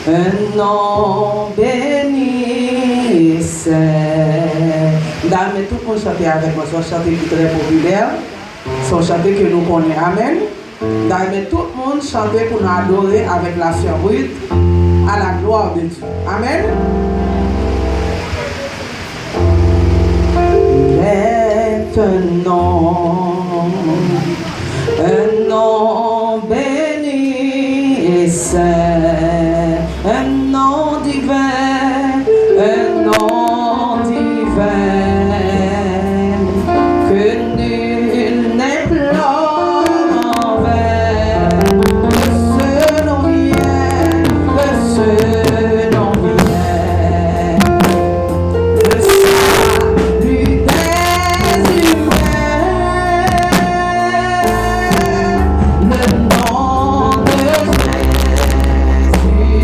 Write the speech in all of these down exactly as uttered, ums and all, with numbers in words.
Un nom béni et saint. M ta renmen tout moun chante avèk mwen. Se yon chante ki trè popilè. Se yon chante ke nou konnen. Amèn. M ta renmen tout moun chante pou nou adore avec la sœur Ruth. À la gloire de Dieu. Amèn. Il est un nom, un nom béni et saint, un nom divin, un nom divin, que nul n'implore en vain. De ce nom vient, de ce nom vient le salut des humains. Le nom de Jésus,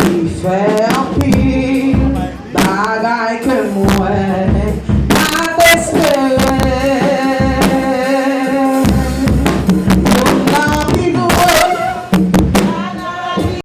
Li fè anpil bagay ke m wè. Pa t espere